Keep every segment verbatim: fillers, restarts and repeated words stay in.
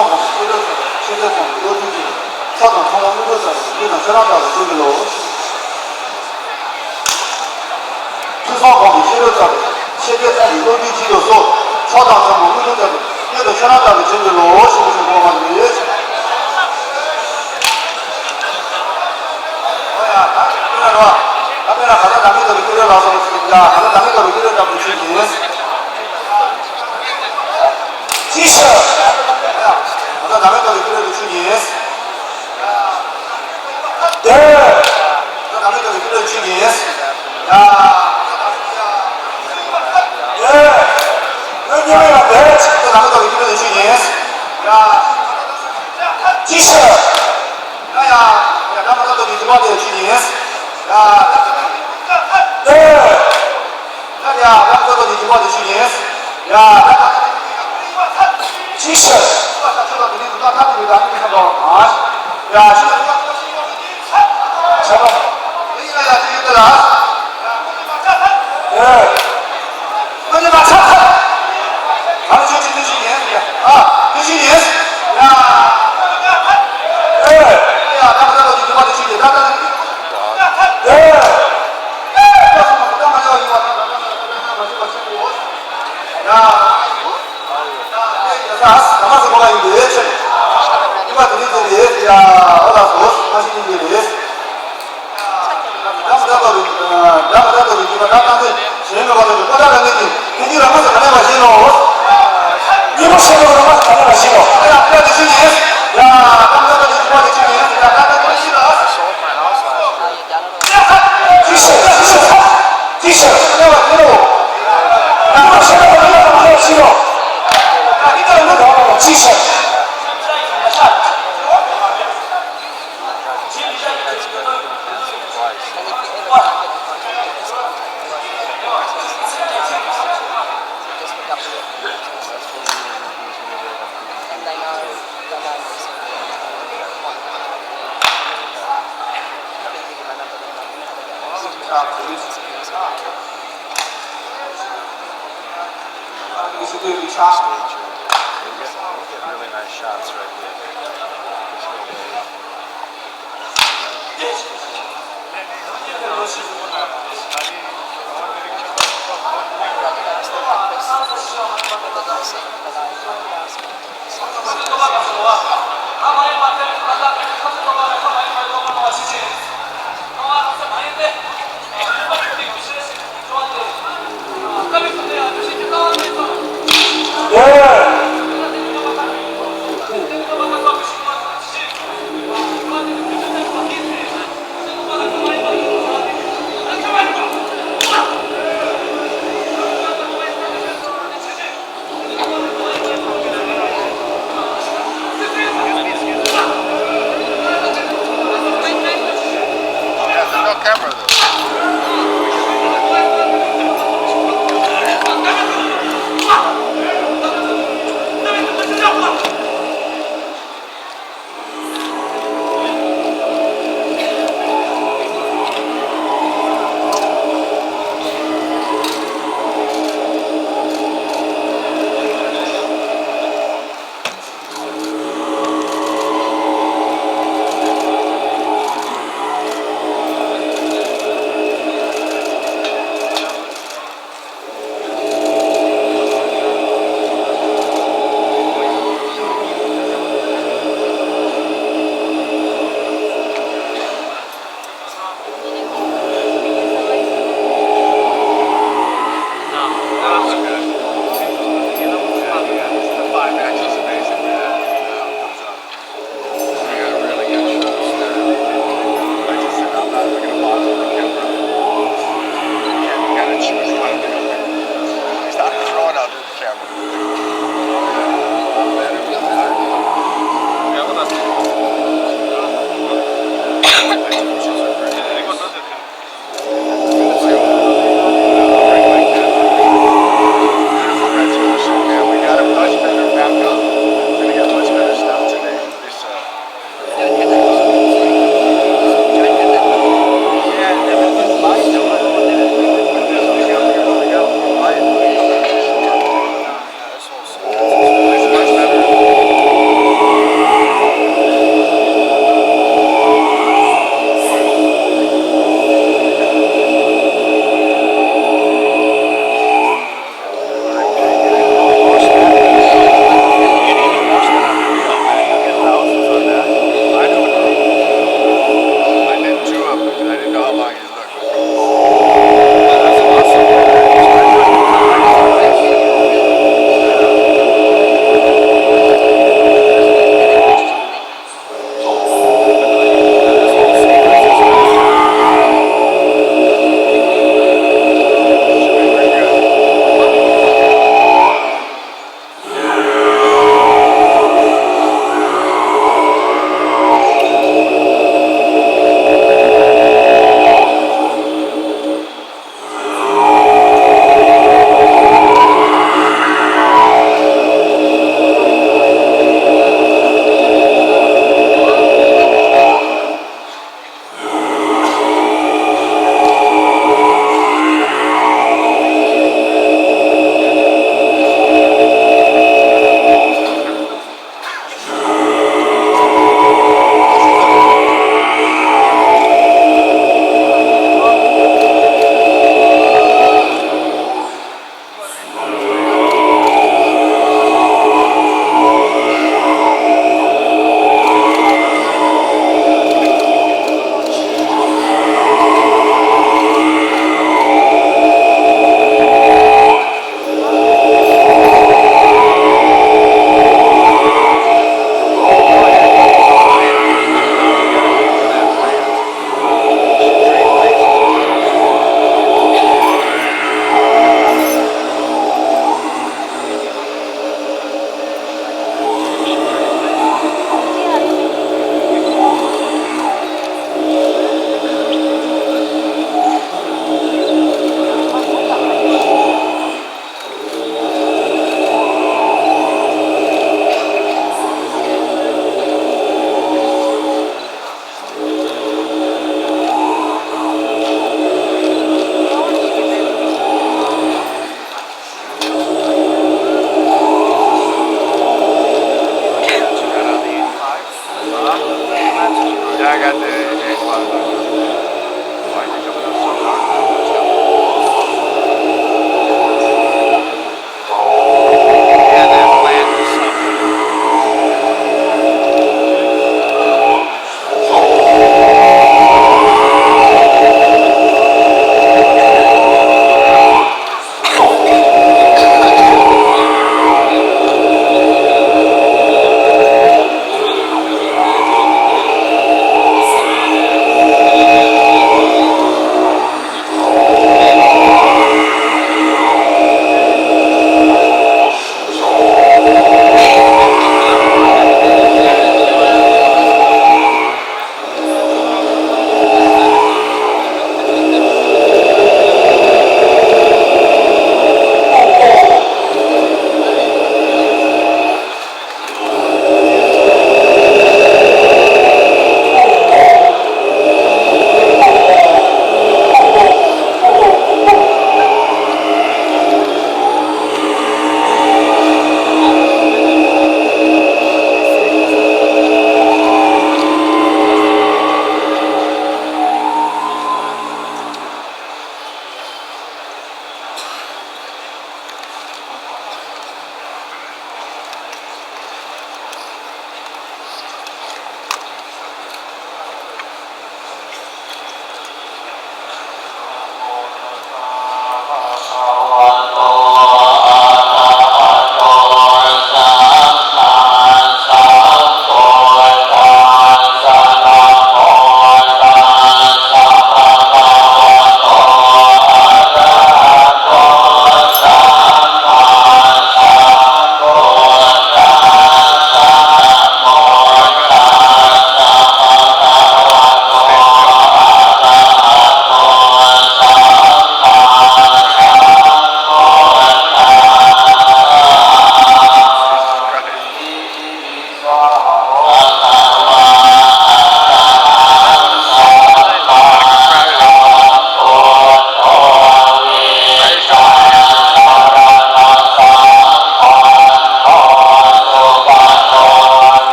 ཁོང་གི་ཤེས་རབ་ཚང་བའི་བློ་གྲོས་ཀྱིས། ཕྱོགས་དང་ཚང་མ་དངོས་གྲུབ་སྩལ་བའི་ལུས་དང་ཤ་རྣམས་དག་པའི་ཚུལ་གྱིས་ལོ། ཐོས་བསམ་གོང་གི་ཤེས་རབ་ཚང་བའི་ཤེས་རྒྱ་ཚང་བའི་བློ་གྲོས་ཀྱིས་ལོ་སོ། ཕྱོགས་དང་ཚང་མ་དངོས་གྲུབ་སྩལ་བའི་ལུས་དང་ཤ་རྣམས་དག་པའི་ཚུལ་གྱིས་ལོ། ཞེས་པའི་གསུང་གོ་མ་རེད། ཨོ་ཡ། ད་དཔེར་ན་རོ། ད་དཔེར་ན་ག་ད་ད་མི་དག་པའི་ཤེས་རབ་ལ་སོགས་པ་ཞིག་ཡ། ག་ད་ད་མི་དག་པའི་ཤེས་རབ་ལྟ་བུ་ཞིག་ཡིན། ཅི་ཞིག་ད་ལྟ་བདག་མེད་རྟོགས་ཀྱི་ཤེས་རབ་ཀྱི་ཆོས་ཉིད། འདོད། ད་ལྟ་བདག་མེད་རྟོགས་ཀྱི་ཤེས་རབ་ཀྱི་ཆོས་ཉིད། ཡ། འདོད། སྔོན་ཉོན་མེད་ལ་འདོད། ད་ལྟ་བདག་མེད་རྟོགས་ཀྱི་ཤེས་རབ་ཀྱི་ཆོས་ཉིད། ཡ། ཅི་ཞིག་ཡ་ཡ། ཡ་ད་མ་རྟོགས་ཀྱི་སྒྲིབ་པ་དེ་ཆོས་ཉིད། ཡ། འདོད། ཡ་ཡ། ཡ་ད་མ་རྟོགས་ཀྱི་སྒྲིབ་པ་དེ་ཆོས་ཉིད། ཡ། ཅི་ཞིག་ཡ། ད་མ་ཟེར་གོ་བ་ཡིན་ཏེ་ཆེ། ཉི་མ་དེ་ནི་དེ་རེད་ཡ། འོ་ལགས་སོ། མ་ཤི་ནི་དེ་རེད། ད་མ་ད་དོ་རེད། ད་མ་ད་དོ་རེད། ཉི་མ་ད་ད་ནི་གཞན་མེད་པ་ལ་ཀོ་ད་ད་ནི་དེ་དེ་ཉི་ར་མ་ཟེར་ག་ནས་མ་ཤེས་ནོ། ཉི་མ་ཤེས་ནོ་ར་མ་ཟེར་ག་ནས་མ་ཤེས་ནོ། ཡ་ད་དེ་ཤི་ནི། ཡ་ད་མ་ད་དོ་རེད། ཉི་མ་དེ་ཤི་ནི། ཡ་ད་ད་དེ་ཤི་ལ། Really nice shots right there. Yeah, there's no camera though.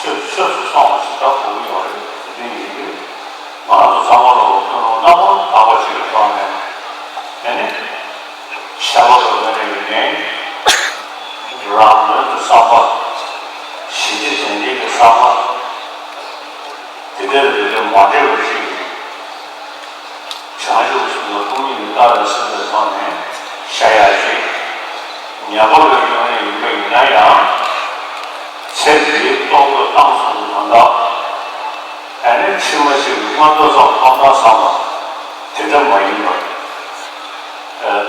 ཆོས་ཆོས་སུ་སོང་བ་ཞིག་ལྟ་དགོས་ཀྱི་ཡོད་རེད། དེ་འདྲ་ཡིན་དུས་ང་རང་ཚོ་ཚང་མ་ལ་ཐུན་མོང་རྣམ་པར་དག་པ་ཞིག་གི་ཐོག་ནས་དེ་ནི་ཤ་བ་གི་ངོས་ནས་ཡིན་ནའི་རང་དོན་གྱི་བསམ་པ། ཞི་བདེ་དོན་གཉེར་གྱི་བསམ་པ། དེ་འདྲ་ལ་དེ་འདྲ་མ་འདྲེས་པ་ཞིག་གིས། བྱང་ཆུབ་སེམས་དང་སྟོང་ཉིད་ལ་ལྟ་བའི་སེམས་པའི་ཐོག་ནས་བཤད་ཡག་ཅིག་ཉན་པ་ལ་ཡོང་ཡག་ཡིན་པ་ཡིན་ན་ཡང་། ཚེ་འདིའི་ལྟོ་གོས་གཏམ་གསུམ་གྱི་དོན་དག་ཨ་ནི་ཕྱི་མ་ཞིག་གི་མངོན་མཐོ་ཙམ་མཐོང་སྟངས་བསམ་པ་དེ་འདྲ་མ་ཡིན་པར།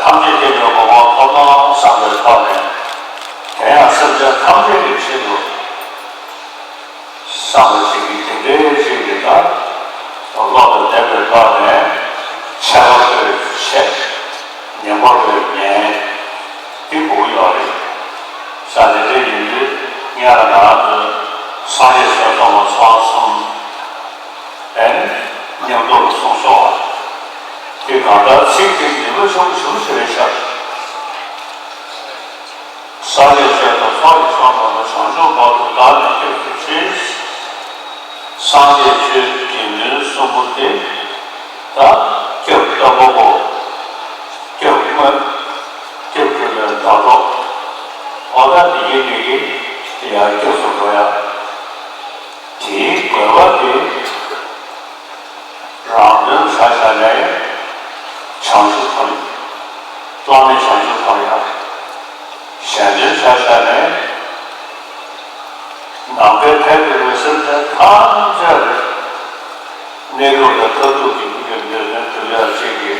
ཐམས་ཅད་མཁྱེན་པའི་གོ་འཕང་ཐོབ་སྟངས་བསམ་པའི་ཐོག་ནས་དེ་ཡང་སེམས་ཅན་ཐམས་ཅད་ཀྱི་ཆེད་དུ། བསམ་པ་ཞིག་གིས་དེ་འདྲའི་ཞིག་གིས་ད་ཀློག་ཏུ་བསྡད་པའི་ཐོག་ནས་འཆད་པ་པོས་འཆད། ཉན་པ་པོས་ཉན། དེ་དགོས་ཀྱི་ཡོད་རེད། ས་དེ་འདྲ་ཡིན་དུས་སྔོན་ལ་ང་རང་ཚོའི་སངས་རྒྱས་ཆོས་ཐོག་མ་ཚོགས་གསུམ་ཨེ་མཉམ་དུ་གསུངས་སོང་བ། དེ་གང་ལྟར་ཚིག་དེ་ནུས་པ་ཆེན་པོ་ཞེ་པོ་ཅིག་རེད་ཤག་སངས་རྒྱས་ཆོས་དང་ཚོགས་ཀྱི་མཆོག་རྣམས་ལ། བྱང་ཆུབ་བར་དུ་བདག་ནི་སྐྱབས་སུ་མཆི། སངས་རྒྱས་ཆོས་ཀྱི་དགེ་འདུན་གསུམ་པོ་དེ། ད་སྐྱབས་སྟོན་པ་པོ། སྐྱབས་དངོས། སྐྱབས་སྒྲུབ་པའི་ཟླ་གྲོགས། འོ་ད་དེ་གི་དེ་གི་དེ་ཡང་སྐྱབས་སུ་འགྲོ་ཡ། དེའི་དགོས་པ་དེ། རང་དོན་ཆ་བཞག་ནས་བྱང་ཆུབ་ཐོབ། བླ་མེད་བྱང་ཆུབ་ཐོབ་ཡ། གཞན་དོན་ཆ་བཞག་ནས་ནམ་མཁའི་མཐའ་དེ་རུ་སེམས་ཅན་ཐམས་ཅད་རེད། གནས་སྐབས་ལ་མཐར་ཐུག་གི་ཀུན་ཀྱང་འདོད་དོན་སྒྲུབ་ཡ་ཅིག་གི་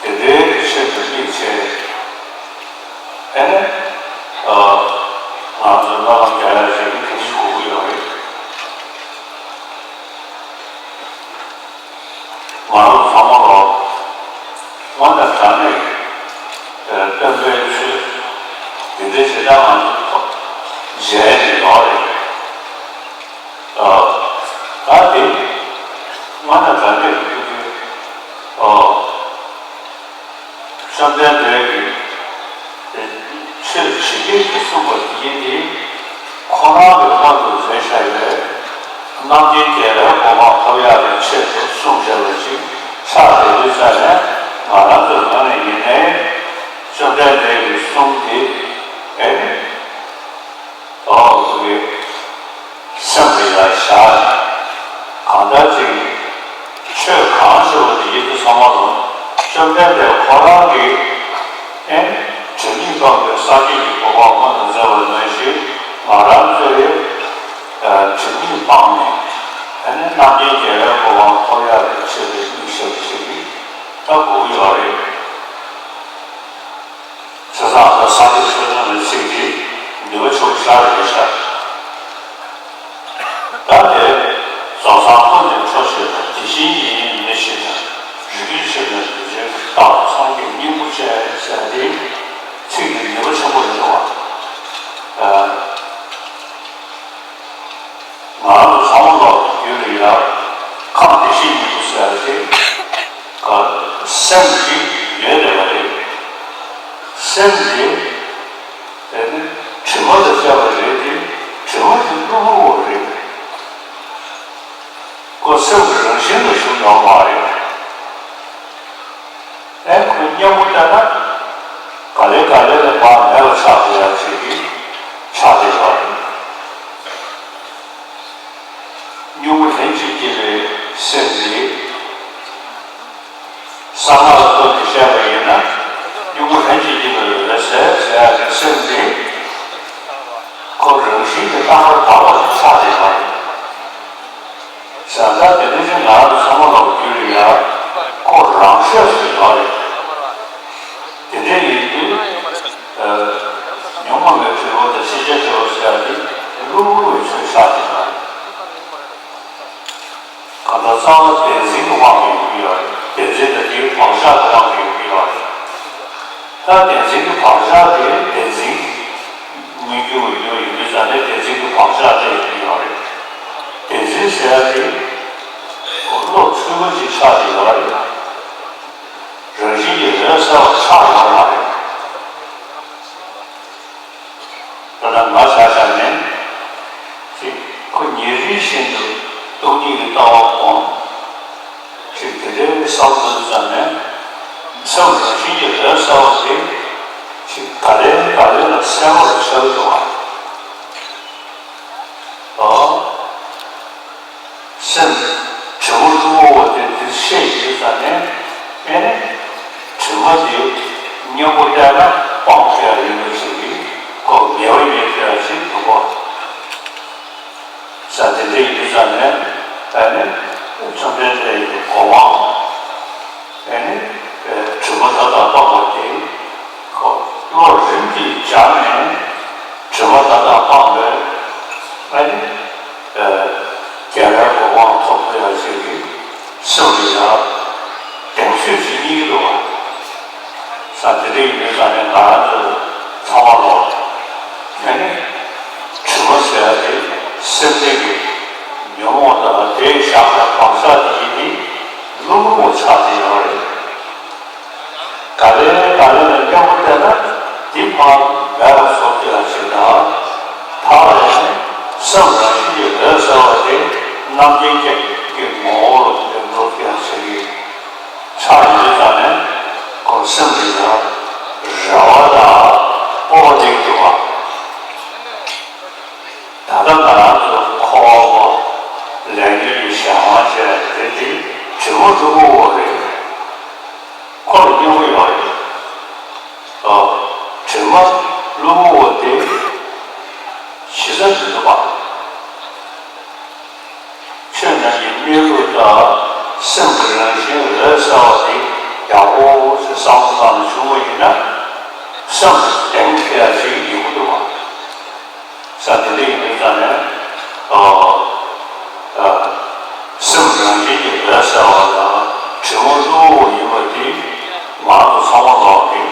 དེ་འདྲའི་གི་ཆེད་དུ་དམིགས་བྱས། ཨེ་ནས་ཨ་ང་ཚོ་སྨོན་ལམ་རྒྱག་ཡ་ཅིག་གི་དེ་འདྲ་ཞིག་དགོས་ཀྱི་ཡོད་རེད། ང་རང་ཚང་མ་ལ་དངོས་གནས་དྲང་གནས་སྟོན་པའི་ཆོས་འདི་འདྲའི་བྱེད་སྟངས་ང་ཚོ་མཇལ་ནས་ཡོད་རེད། ད་དེ་དངོས་གནས་དྲང་གནས་ཀྱི་ཐུགས་རྗེ། བཅོམ་ལྡན་འདས་ཀྱིས་ཆོས་ཇི་སྐད་དུ་གསུངས་པ་དེ་ཡིན་ཏེ། ཁོ་རང་གི་སྔོན་དུ་མཛད་བཞག་པའི་རྣམ་མཁྱེན་རྒྱལ་བའི་གོ་འཕང་ཐོབ་ཡག་གི་ཆེད་དུ་གསུངས་བཞག་པ་ཅིག་ཆགས་བསྡད་དུས་ཙ་ནས། ང་རང་ཚོའི་ངོས་ནས་ཡིན་ནའི་བཅོམ་ལྡན་འདས་ཀྱིས་གསུངས་ཏེ། ཨེ་ནི། ཨོ་ཁོ་གི་སེམས་ལ་ཡར་བཞག་ནས། གང་ལྟར་ཅིག་ཆོས་གང་ཟེར་བ་དེ་ཡིན་དུས་ཚང་མ་ལ་བཅོམ་ལྡན་འདས་ཁོ་རང་གིས་ཨེ་དྲི་མེད་སྤངས་པའི་སངས་རྒྱས་ཀྱི་གོ་འཕང་མངོན་དུ་མཛད་པ་ནང་བཞིན། ང་རང་ཚོས་ཨ་དྲི་མེད་སྤངས་ནས་ཨ་ནི་རྣམ་མཁྱེན་རྒྱལ་བའི་གོ་འཕང་ཐོབ་ཡག་གི་ཆེད་དུ་དམིགས་བྱས་པ་ཞིག་གིས་ད་དགོས་ཀྱི་ཡོད་རེད། བྱས་ཙང་ད་སངས་རྒྱས་ཆོས་དབྱིངས་ཀྱི་ཚིག་འདི་ནུས་པ་ཆེན་པོ་ཞེ་དྲག་རེད་ཤག་ད་དེ་རྫོགས་སངས་སྐུ་འདི་འཕྲོ་ཤེས་དང་། དེ་བཞིན་ཉིད་ཡིན་མིན་ཤེས་དང་། རིགས་རྒྱུད་ཆེ་བའི་གདུལ་བྱའི་རྟགས། མཚོན་གྱི་སྙིང་པོ་ཅན་ཟེར་ཏེ་ཚིག་འདི་ནུས་པ་ཆེན་པོ་རེད་འདུག་བ། ང་རང་ཚོ་ཚང་མ་ལོག་རྒྱུད་ལ་ཡ་ཁམས་བདེ་གཤེགས་སྙིང་པོ་ཟེར་ཏེ། སེམས་ཅིག་ཡོད་བསྡད་པ་རེད། སེམས་དེ་དེ་ནི་དྲི་མ་དང་བཅས་པ་རེད་དེ། དྲི་མ་དེ་གློ་བུར་བ་རེད། ཁོ་སེམས་ཀྱི་རང་བཞིན་ལ་ཞུགས་ཡོད་མ་རེད། ཨེ་ཁོའི་གཉེན་པོ་བལྟས་ན་ག་ལེ་ག་ལེ་ལ་མར་མེད་པ་ཆགས་བསྡད་ཡ་ཅིག་གི་ཆགས་བསྡད་ཡོད་རེད། སྙུང་གཞི་ལྷན་ཅིག་སྐྱེས་པའི་སེམས་འདི། གསང་སྔགས་ལ་ལྟོས་ནས་བཤད་པ་ཡིན་ན། སྙུང་གཞི་ལྷན་ཅིག་སྐྱེས་པའི་འོད་གསལ་ཟེར་ཡག་གི་སེམས་འདི། ཁོ་རང་བཞིན་གྱིས་རྟག་པར་དག་པ་ཞིག་ཆགས་བསྡད་པ་རེད། བྱས་ཙང་དེ་འདྲ་ཞིག་ང་རང་ཚོ་ཚང་མ་ལ་རྒྱུད་ལ་ཡ་ཁོ་རང་ཤེས་སུ་ཡོད་རེད། དེ་འདྲ་ཡིན་དུས། ཨ། ཉོན་མོངས་པའི་དྲི་མ་དང་ཤེས་བྱའི་དྲི་མ་ཟེར་ཡ་འདི་གློ་བུར་བའི་ཚུལ་ཆགས་བསྡད་པ་རེད། གང་ལྟར་རྩ་བ་བདེན་འཛིན་གྱི་དབང་གིས་ཡོང་གི་ཡོད་རེད། བདེན་འཛིན་དང་དེའི་བག་ཆགས་ཀྱི་དབང་གིས་ཡོང་གི་ཡོད་རེད། ད་བདེན་འཛིན་གྱི་བག་ཆགས་དེ་བདེན་འཛིན་དངོས་རྒྱུ་ངོས་རྒྱུ་ཡིན་དུས་ཙང་ནས་བདེན་འཛིན་གྱི་བག་ཆགས་དེ་ཡོད་ཀྱི་ཡོད་རེད། བདེན་འཛིན་ཟེར་ཡ་དེ་བློ་འཁྲུལ་པ་ཅིག་ཆགས་ཀྱི་ཡོད་རེད། རང་བཞིན་གྱིས་འོད་གསལ་བ་ཆགས་ཡོད་མ་རེད། དཔེར་ན་ང་ཆ་བཞག་ནས་ཅིག་ཁོ་ཉེ་རིང་བཞིན་དུ་སྟོང་ཉིད་ཀྱི་ལྟ་བ་སྒོམ། ཅིག་དེ་འདྲའི་བསམ་བློ་ཙམ་ནས་སེམས་རང་བཞིན་གྱིས་འོད་གསལ་བ་དེ་ཅིག་ག་ལེ་ག་ལེ་ལ་གསལ་པོར་ཤར་འགྲོ་བ། ཨོ། སེམས་དྲི་མ་དྲི་མ་བོ་དེ་དེ་ཤེས་ཡོད་ཙང་ནས་ཨེ་ནི་དྲི་མ་དེ་སྙོམས་པོ་བལྟས་ན་སྤང་ཐུབ་ཡ་ཡིན་པ་ཅིག་གིས་ཁོ་ངེས་པ་རྙེད་ཐུབ་ཡ་ཅིག་འདུག་གོ། ས་དེ་འདྲ་ཡིན་ཙང་ནས་ཨེ་ནི་བཅོམ་ལྡན་འདས་ཀྱི་གོ་འཕང་ཨེ་ནི་དྲི་མ་དག་དང་སྤངས་པ་དེ་ཁོ་བློ་རིམ་གྱིས་སྦྱངས་ནས་དྲི་མ་དག་དང་སྤངས་པས་ཨེ་ནི་རྒྱལ་བའི་གོ་འཕང་ཐོབ་ཐུབ་ཡ་ཅིག་གི་སེམས་ལ་ཡ་གདེང་ཚོད་ཅིག་རྙེད་ཀྱི་འདུག་བ། ས་དེ་འདྲ་ཡིན་པའི་ས་ནས་ང་རང་ཚོ་ཚང་མ་ལོག་ཨེ་ནི་དྲི་མ་ཟེར་ཡ་དེ་སེམས་ཅན་གྱི་ཉོན་མོངས་དང་དེའི་ཞག་དང་བག་ཆགས་དེ་ཡིན་ཏེ་བླུན་པོ་ཆགས་ཏེ་ཡོད་རེད། ག་ལེ་ག་ལེ་ལ་སྙོམས་པོ་བལྟས་ན་འདི་ཕར་མེད་པ་བཟོ་ཐུབ་ཡ་ཅིག་དང་། ཕར་ལ་ནི་སེམས་རང་བཞིན་གྱིས་འོད་གསལ་བ་དེ་རྣམ་མཁྱེན་ཅན་གྱི་ངོ་བོ་ལ་དེ་འགྲོ་ཐུབ་ཡ་ཅིག་གི་ཆགས་ཡོད་ཙང་ནས་ཁོ་སེམས་ལ་ཡང་རེ་བ་དང་སྤོབས་པ་ལྡན་འདུག་བ། ད་ལྟ་ང་རང་ཚོ་འཁོར་བ་པོ་ལས་ཉོན་གྱི་གཞན་དབང་བྱས་རེད་དེ་དྲི་མ་དྲི་མ་བོ་རེད། ཁོ་ལ་སྙོམས་པོ་ཡོད་རེད། ཨོ། དྲི་མ་བླུན་པོ་བོ་དེ་གཞི་རྩ་མི་འདུག་པ། ཆོས་རྣམས་ཀྱི་གནས་ལུགས་དང་སེམས་ཀྱི་རང་བཞིན་འོད་གསལ་བ་དེ་ཡག་པོ་ཞིག་བསམ་བློ་བཏང་ནས་བྱུང་བ་ཡིན་ན་སེམས་གདེང་ཐེབས་ཡ་ཞིག་ཡོང་གི་འདུག་པ། ས་དེ་འདྲ་ཡིན་པའི་ས་ནས་ཨ་ཨ་སེམས་རང་བཞིན་གྱིས་འོད་གསལ་བ་དང་དྲི་མ་བླུན་པོ་ཡིན་པ་དེ་ང་ཚོ་ཚང་མ་ལོག་གི་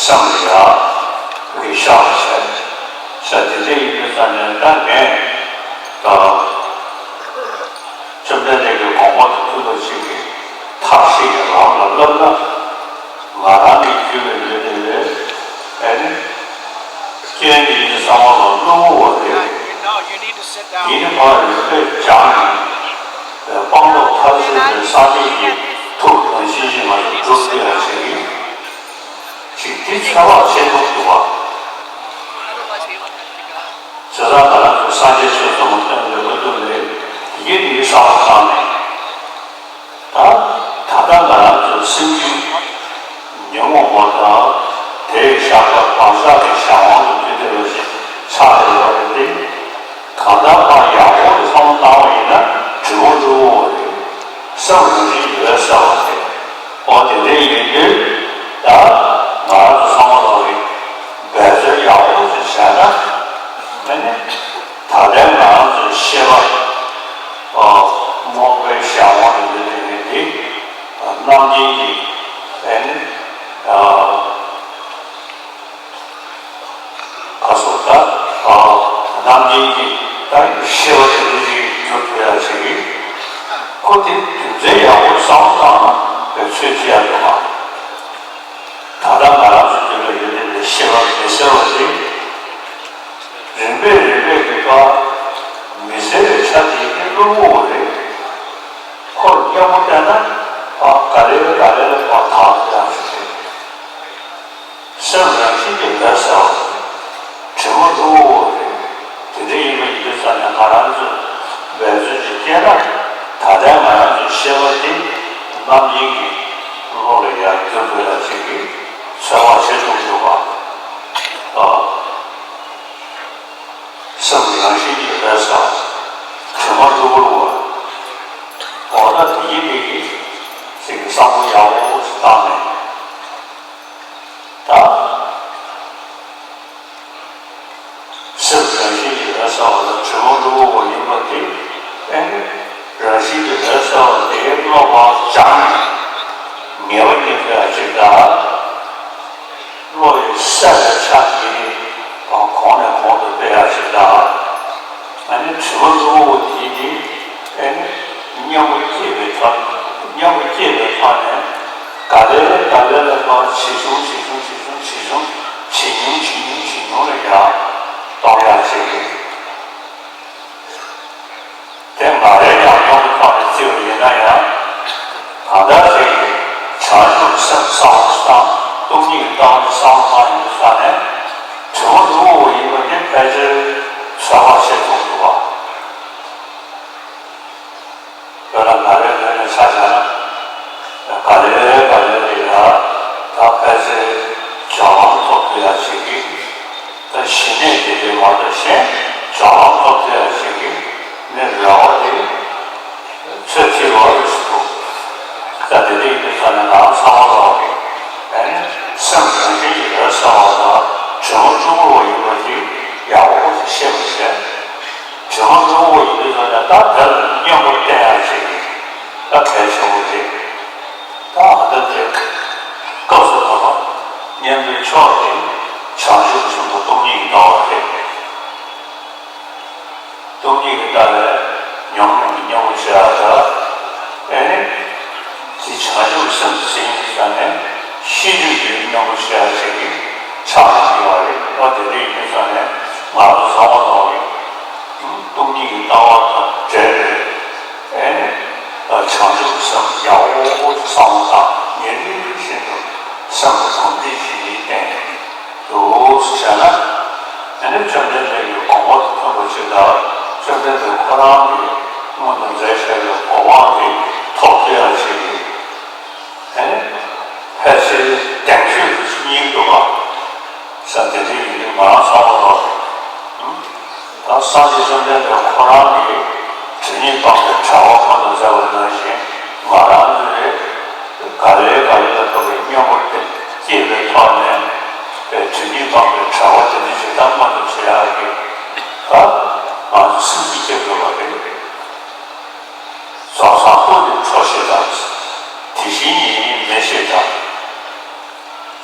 སེམས་ལ་ཡག་གི་ཤར་བ་བྱས། ས་དེ་འདྲ་ཡིན་པའི་ས་ནས་ད་ངས་ཨ་བཅོམ་ལྡན་འདས་ཀྱི་དགོངས་པ་དང་མཐུན་པ་ཞིག་གི་ཐབས་ཤེས་ཀྱི་ལམ་ལ་བསླབ་ན། ང་རང་གི་རྒྱུད་ལ་ཡོད་དེ་རེད། ཨེ་ནི། རྐྱེན་གྱིས་ནི་གསང་བ་ལ་བསླུ་བ་རེད། ཡིན་ནི་ཕར་རིགས་པས་སྦྱངས་ནས། སྤངས་རྟོགས་མཐར་ཕྱིན་པའི་སངས་རྒྱས་ཀྱི་ཐུགས་དང་ཤེས་བཞིན་ང་ཚོ་སྒྲུབ་ཐུབ་ཡ་ཞིག་ཡིན། ཅིག་འདི་ཚོད་དཔག་བྱེད་ཐུབ་ཐུབ་པ། བྱས་ཙང་ང་རང་ཚོ་སངས་རྒྱས་ཆོས་གསུམ་ལ་བརྟེན་ནས་འགྲོ་ཐུབ་ལས་དེ་གའི་དེའི་གསང་བ་བཏང་ནས། ད་ད་ལྟ་ང་རང་ཚོའི་སེམས་རྒྱུད་ཉོན་མོངས་པ་དང་དེའི་ཞག་པ་བག་ཆགས་ཀྱི་གཞན་དབང་དུ་འདུས་ཏེ་ལ་ཆགས་ཡོད་པ་རེད་དེ། གང་ལྟར་མ་ཡག་པོ་དེ་བསམ་བློ་བཏང་བ་ཡིན་ན་དྲི་མ་བླུན་པོ་རེད། སེམས་རང་བཞིན་འོད་གསལ་བ་རེད། འོ་དེ་འདྲ་ཡིན་དུས་ད་ང་རང་ཚོ་ཚང་མ་ལ་རེད། འབད་བརྩོན་ཡག་པོ་ཞིག་བྱས་ན་ཨ་ནི་ད་ལྟའི་ང་རང་ཚོའི་ཤེས་པ། རྨོངས་པའི་གཞན་དབང་དུ་ཡོད་དེ་ནི་དེ་རྣམ་མཁྱེན་གྱི་ཨེ་ནི་ཁ་སོགས་ད་རྣམ་མཁྱེན་གྱི་ད་ཤེས་པ་དེ་འདྲ་ཞིག་འགྱུར་ཐུབ་ཡ་ཞིག་གི་ཁོ་དེ་རྒྱུ་མཚན་ཡག་པོ་བསམ་བློ་བཏང་ན་དཔེ་ཚོད་ཅི་ཡ་འདུག་ག་ད་ལྟ་ང་རང་ཚོ་རྒྱུད་ལ་ཡོད་དེ་ནི་ཤེས་པ་མི་གསལ་བ་དེ། རིམ་པས་རིམ་པས་ཀྱི་བཀའ། མི་གསལ་བའི་ཆ་དེ་ནི་བླུན་པོ་རེད། ཁོར་སྙོམས་པོ་བལྟས་ན་ཕར་ག་ལེ་ག་ལེ་ལ་ཕར་དག་ཡང་ཞིག་རེད། སེམས་རང་བཞིན་གྱིས་འོད་གསལ་བ་རེད། དྲི་མ་བླུན་པོ་རེད། དེ་འདྲ་ཡིན་པ་ཡིན་དུས་ཙང་ནས་ང་རང་ཚོས་འབད་བརྩོན་ཅིག་བསྐྱེད་ན་ད་ལྟའི་ང་རང་ཚོའི་ཤེས་པ་དེ་རྣམ་མཁྱེན་གྱི་བློ་ལ་ཡར་བསྒྱུར་དགོས་ལ་ཅིག་གིས་ཚོད་དཔག་བྱེད་ཐུབ་ཀྱི་ཡོད་པ། ཨ། སེམས་རང་བཞིན་གྱིས་འོད་གསལ། དྲི་མ་བླུན་པོ་བ། འོ་ན་དེ་ཡིན་དེ་གིས་ཅིག་བསམ་བློ་ཡག་པོ་ཞིག་བཏང་ནས། ད། སེམས་རང་བཞིན་གྱིས་འོད་གསལ་བ་དང་དྲི་མ་བླུན་པོ་བ་ཡིན་པ་དེ་ཨེ་ནི་རང་བཞིན་གྱིས་འོད་གསལ་བ་དེ་བློ་ཕར་སྦྱངས་ནས་ངེས་པ་རྙེད་ཐུབ་ཡ་ཅིག་དང་། སེམས་ལ་ཆགས་ཀྱི་གོང་ནས་གོང་དུ་སྤེལ་ཡག་ཞིག་དང་། ཨ་ནི་དྲི་མ་གཙོ་བོ་དེ་ནི་ཨ་ནི་གཉེན་པོ་སྐྱེས་པའི་ཐོག་གཉེན་པོ་སྐྱེས་པའི་ཐོག་ནས་ག་ལེ་ག་ལེ་ལ་ཕར་ཇེ་ཆུང་ཇེ་ཆུང་ཇེ་ཆུང་ཇེ་ཆུང་ཇེ་ཉུང་ཇེ་ཉུང་ཇེ་ཉུང་ལ་ཡར་གཏོང་ཡག་ཅིག་དེ་ང་རའི་ཉམས་མྱོང་གི་ཐོག་ནས་བརྩིས་པ་ཡིན་ན་ཡང་། གང་ལྟར་ཅིག་བྱང་ཆུབ་སེམས་བསམ་བློ་བཏང་། སྟོང་ཉིད་ཀྱི་ལྟ་བ་བསམ་བློ་བཏང་ཡོང་དུས་ཙང་ནས། དྲི་མ་གཙོ་བོ་ཡིན་པ་འདི་ཕལ་ཆེར་ཚོད་དཔག་བྱེད་ཐུབ་འདུག་བ། དཔེར་ན་ང་རའི་ངོས་ནས་ཆ་བཞག་ན། ག་ལེ་ག་ལེ་རེད་ཡ། ད་ཕལ་ཆེར་སྦྱོར་ལམ་ཐོབ་ཐུབ་ཡ་ཞིག་གིས། ད་ཞི་གནས་དེ་འདྲའི་མ་གཏོགས་གཞན་སྦྱོར་ལམ་ཐོབ་ཐུབ་ཡ་ཞིག་གིས་ནི་རེ་བ་དེ་ཚོད་ཐིག་བ་རུ་ཞིག་འདུག་ད་དེ་འདྲ་ཡིན་དུས་ཙང་ནས་ང་རང་ཚང་མ་ལོག་གིས་ཨ་ནི་སེམས་རང་བཞིན་གྱིས་འོད་གསལ་བ་དང་དྲི་མ་གཙོ་བོ་ཡིན་པ་དེ་ཡག་པོ་ཞིག་ཤེས་པར་བྱས། དྲི་མ་གཙོ་བོ་ཡིན་དུས་ཙང་ནས་ད་དེ་ལ་གཉེན་པོ་བསྟེན་ཡ་ཞིག་ད་གལ་ཆེན་པོ་རེད། ད་ཨ་ད་དེ་སྐབས་སུ་བབ་པ་གཉེན་པོའི་མཆོག་དེ་བྱང་ཆུབ་ཆེན་པོ་སྟོང་ཉིད་ཀྱི་ལྟ་བ་རེད། སྟོང་ཉིད་ཀྱི་ལྟ་བས་ཉོན་མོངས་ཀྱི་གཉེན་པོ་བྱེད་ཡ་ད། ཨེ་ནི། དེ་བྱང་ཆུབ་སེམས་སུ་ཟིན་ཡོད་ཙང་ནས་ཤེས་རྒྱུད་ཀྱི་གཉེན་པོ་བྱེད་ཡ་ཞིག་གི་ཆགས་ཡོང་གི་བ་རེད། ཨ་དེ་འདྲ་ཡིན་དུས་ཙང་ནས་ང་ཚོ་ཚང་མ་ལོག་གིས་སྟོང་ཉིད་ཀྱི་ལྟ་བ་དང་འབྲེལ་བའི། ཨེ་ནི། བྱང་ཆུབ་སེམས་ཡག་པོ་བསམ་བློ་བཏང་། ཉིན་རེ་བཞིན་དུ་སེམས་ལ་གོམས་འདྲིས་བྱེད་ཀྱིན་བསྟེན་འདུག་ཟེར་ན། ཨ་ནི་བཅོམ་ལྡན་འདས་ཀྱི་དགོངས་པ་དང་མཐུན་པ་ཅིག་དང་། བཅོམ་ལྡན་འདས་ཁོ་རང་གིས་སྔོན་དུ་མཛད་བཞག་པའི་གོ་འཕང་དེ་ཐོབ་ཐུབ་ཡག་ཅིག་གི། ཨ་ནི་ཕལ་ཆེར་གདེང་ཚོད་དུ་སྙིང་སྡུག་པ། ས་དེ་འདྲ་ཡིན་དུས་ང་རང་ཚང་མ་ལ། ད་སངས་རྒྱས་བཅོམ་ལྡན་འདས་ཁོ་རང་གིས་དྲི་མས་སྤངས་པའི་བྱ་བ་སྔོན་དུ་མཛད་པ་ནང་བཞིན། ང་རང་ཚོས་ག་ལེ་ག་ལེ་ལ་ཐོབ་པའི་གཉེན་པོ་དེ་སྐྱེས་པའི་ཐོག་ནས་པའི་དྲི་མས་སྤངས་པའི་བྱ་བ་དེ་འདྲ་ཞིག་ད་སྔོན་དུ་བྱེད་ཡག་གི། ད་ང་ཚོ་སེམས་ཤུགས་སྐྱེ་དགོས་པ་རེད། རྫོགས་སངས་སྐུ་ནི་འཕྲོ་ཞེས་དང་། དེ་བཞིན་ཉིད་ཉིད་མེད་ཞེས་དང་།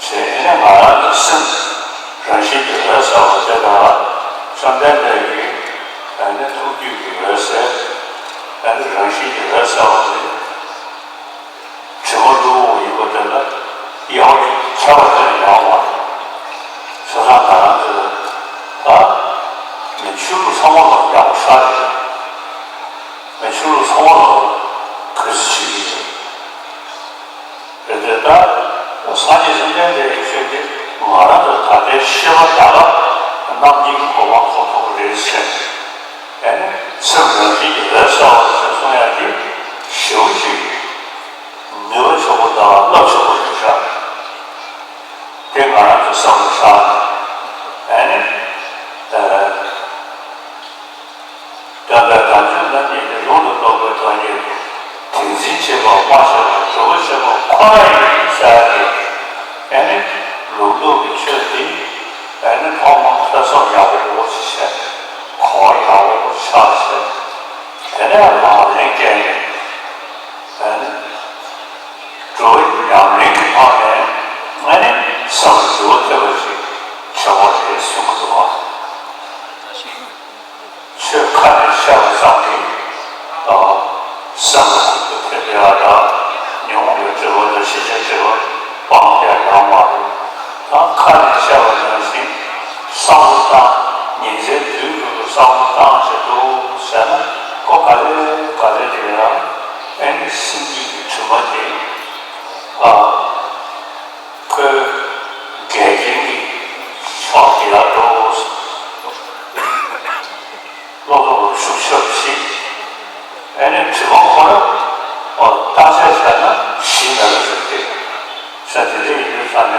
ཞེས་ཨེ་ནས་ང་རང་གི་སེམས་རང་བཞིན་གྱིས་འོད་གསལ་བ་དེ་དང་། བཅོམ་ལྡན་འདས་ཀྱི་ཨེ་ནས་ཐུགས་རྒྱུད་ཀྱི་འོད་གསལ། ཨེ་ནས་རང་བཞིན་གྱིས་འོད་གསལ་བ་དེ། དྲི་མ་གཙོ་བོ་ཡིན་པ་དེ་ལ་དབྱེ་བ་ཁྱད་པར་ཅན་ཡོད་མ་རེད། བྱས་ཙང་ང་རང་ཚོས་ད་མི་ཆོས་ལུགས་ཚང་མ་ལ་ཡག་པོ་ཤར་ཡོད། མི་ཆོས་ལུགས་ཚང་མ་ལ་གུས་བརྩི་ཞུ་གི་ཡོད། རེད་དེ། ད་སངས་རྒྱས་བཅོམ་ལྡན་འདས་ཀྱི་ཆོས་དེ་ང་རང་ཚོ་ད་ལྟའི་ཤེས་པ་དག་ལ་རྣམ་མཁྱེན་གྱི་གོ་འཕང་ཐོབ་ཐུབ་ཀྱི་རེད་ཟེར། ཨེ་ནི་སེམས་རང་བཞིན་གྱིས་འོད་གསལ་བ་ཞེས་གསུང་ཡག་དེ་ཞེ་པོ་ཅིག་ནུས་པ་ཆེན་པོ་དང་རླབས་ཆེན་པོ་རེད་ཤག་དེ་ང་རང་ཚོ་བསམ་བློ་བཞག་ནས། ཨེ་ནི། ཨ། བསྟན་པའི་བདག་འཛིན་རྣམ་གཉིས་ནི། ལུང་དང་རྟོགས་པའི་ཐ་སྙད་དུ། དེ་འཛིན་བྱེད་པ་སྨྲ་བྱེད་པ། སྒྲུབ་པ་བྱེད་པ་ཁོ་ན་ཡིན་ཟེར་ཏེ། ཨེ་ནི་ལུང་རྟོགས་ཀྱི་ཆོས་དེ། ཨེ་ནི་ཐོག་མར་ཐོས་བསམ་ཡག་པོ་ཞིག་བྱས། གོ་བ་ཡག་པོ་ཆགས་བྱས། དེ་ནས་ལག་ལེན་བཀལ་ནས། ཨེ་ནི་སྒྲུབ་པ་ཉམས་ལེན་གྱི་ཐོག་ནས། ཨེ་ནི་སེམས་ལ་འགྱུར་བ་ཐེབས་པ་ཞིག་བྱེད་དགོས་རེད་གསུང་གི་འདུག་བ། ཆོས་ཁ་ནས་བཤད་པ་ཙམ་གྱིས། ཨ། སེམས་ལ་འགྱུར་བ་ཐེབས་ཡག་དང་། ཉོན་མོངས་པའི་སྒྲིབ་པ་དང་ཤེས་བྱའི་སྒྲིབ་པ་སྤང་ཡག་ཡོད་མ་རེད། ད་ཁ་ནས་བཤད་པ་ནང་བཞིན་བསམ་བློ་བཏང་། ཉིན་མཚན་དུས་རྒྱུན་དུ་བསམ་བློ་བཏང་བྱས་འདུག་ཟེར་ན། ཁོ་ག་ལེ་ག་ལེ་རེད་ཡ། ཨེ་ནི་སེམས་རྒྱུད་ཀྱི་དྲི་མ་དེ། ཨ། ཁོའི་འགལ་རྐྱེན་གྱི་ཕྱོགས་དེ་ལ་འགྲོ། བློ་ལྡོག་ལ་ཤུགས་ཆེ་བ་ཞིག་ཨེ་ནི་དྲི་མ་ཁོ་རང་། ཨོ། བརྟག་དཔྱད་བྱས་ན་གཞི་མེད་ལ་ཟེར་ཏེ། ས་དེ་འདྲ་ཡིན་དུས་ཙང་ནས་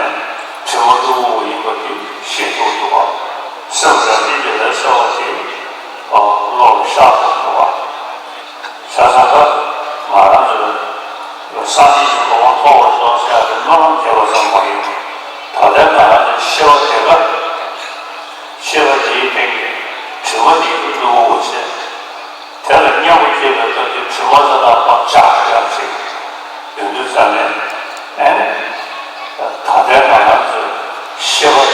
དྲི་མ་གཙོ་བོ་ཡིན་པ་དེ་ཤེས་ཐུབ་འདུག་བ། སེམས་རང་བཞིན་གྱིས་འོད་གསལ་བ་དེ། ཨོ། བློ་ལ་ཤར་ཐུབ་འདུག་བ། བྱས་ཙང་ད་ང་རང་ཚོས་སངས་རྒྱས་ཀྱི་གོ་འཕང་ཐོབ་པར་ཤོག་ཟེར་ཡག་དེ་སྨོན་ལམ་རྒྱག་པ་ཙམ་མ་ཡིན། ད་ལྟའི་ང་རང་ཚོའི་ཤེས་པ་དེ་ག་ཤེས་པ་དེའི་སྟེང་གི་དྲི་མ་དེ་གཙོ་བོ་བྱས། དེ་ལ་གཉེན་པོ་སྐྱེས་པའི་སྐབས་ཀྱི་དྲི་མ་ཚོ་ལ་ཕར་བཅག་ཡག་ཅིག་ཡོང་དུས་ཙང་ནས། ཨེ་ནི། ད་ལྟའི་ང་རང་ཚོའི་ཤེས་པ་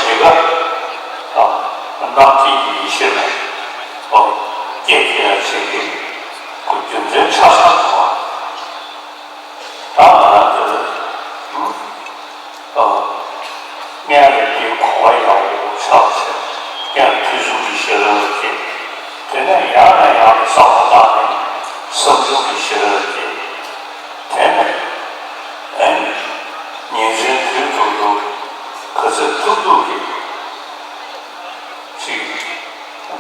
ཁོ་རྒྱུ་མཚན་ཆ་ཚང་དང་། ད་ང་རང་ཚོ་ཨ་སྔོན་ལ་དེའི་གོ་བ་ཡག་པོ་ཆགས་བྱས། སྔོན་ལ་དུས་གསུམ་གྱི་ཤེས་རབ་ལ་བསྐྱེད། དེ་ནས་ཡང་ནས་ཡང་དུ་བསམ་བློ་བཏང་ནས་བསམ་བྱུང་གི་ཤེས་རབ་ལ་བསྐྱེད། དེ་ནས་ཨེ་ཉིན་མཚན་དུས་དྲུག་ཏུ་ག་ཚོད་ཐུབ་ཐུབ་ཀྱིས་ཅིག་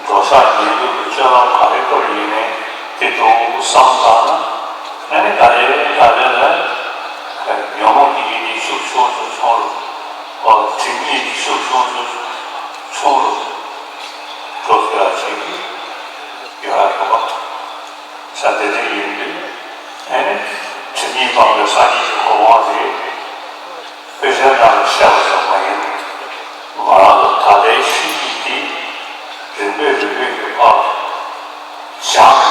འགྲོ་བཤགས་ཉལ་འདུག་གི་སྤྱོད་ལམ་ག་རེ་སྐོར་ཡིན་ནའི་དེ་འདྲ་བསམ་བཏང་ན། ཨ་ནི་ད་རེས་ད་རེས་ལ་ཉོན་མོངས་ཀྱི་ཡིད་ཀྱི་ཤུགས་ཆུང་ཆུང་ཆུང་རུ། འོ་སྒྲིབ་གཉིས་ཀྱི་ཤུགས་ཆུང་ཆུང་ཆུང་རུ་འགྲོ་ཐུབ་ཡག་བྱེད་ཀྱི་ཡོད་རེད་པ། ས་དེ་འདྲ་ཡིན་དུས་ཨ་ནི་སྒྲིབ་གཉིས་སྤངས་པའི་སངས་རྒྱས་ཀྱི་གོ་འཕང་དེ། དཔེ་ཆའི་ནང་ལ་བཤད་པ་ཙམ་མ་ཡིན། ང་རང་ཚོ་ད་ལྟའི་ཤེས་རྒྱུད་འདི་རིམ་པས་རིམ་པས་ཀྱི་བར་སྦྱངས་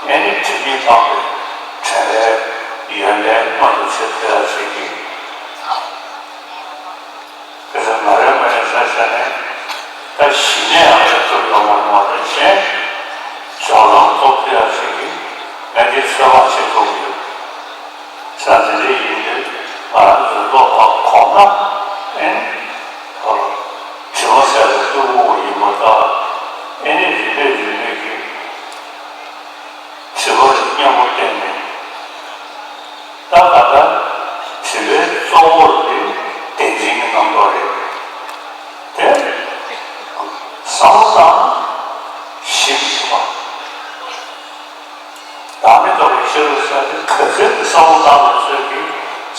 ནས། ཨེ་ནི་སྒྲིབ་གཉིས་སྤངས་པའི་བྲལ་བའི་ཡོན་ཏན་མངོན་དུ་བྱེད་ཐུབ་ཡག་ཅིག་གི། དཔེ་ཆ་ང་རའི་ངོས་ནས་ཆ་བཞག་ན། ད་གཞི་ནས་ཡང་ཡང་ཐུབ་ཡོང་མ་མྱོང་བ་དང་གཞན་སྦྱོར་ལམ་ཐོབ་ཐུབ་ཡག་ཅིག་གི་ངས་འདི་ཚོད་དཔག་བྱེད་ཐུབ་ཀྱི་ཡོད། ས་དེ་འདྲ་ཡིན་དུས་ང་རང་ཚོའི་བློ་ཕར་གོམས་ན། ཨེ་ནི་དྲི་མ་ཟད་པའི་སྟུག་པོ་ཡིན་པ་དང་། ཨེ་ནི་རིམ་པས་རིམ་པས་ཀྱིས་དྲི་མ་ལ་གཉེན་པོ་བསྟེན་ནས། ད་ག་ད་དྲི་མའི་གཙོ་བོ་དེ་བདེན་འཛིན་གྱི་རྣམ་རྟོག་རེད། དེ་བསམ་བློ་བཏང་ན་ཞི་མི་ཐུབ་པ། བདག་མེད་རྟོགས་པའི་ཤེས་རབ་ཟེར་དེ་ག་ཚོད་ཀྱི་བསམ་བློ་བཏང་ནས་ཚོད་ཀྱིས་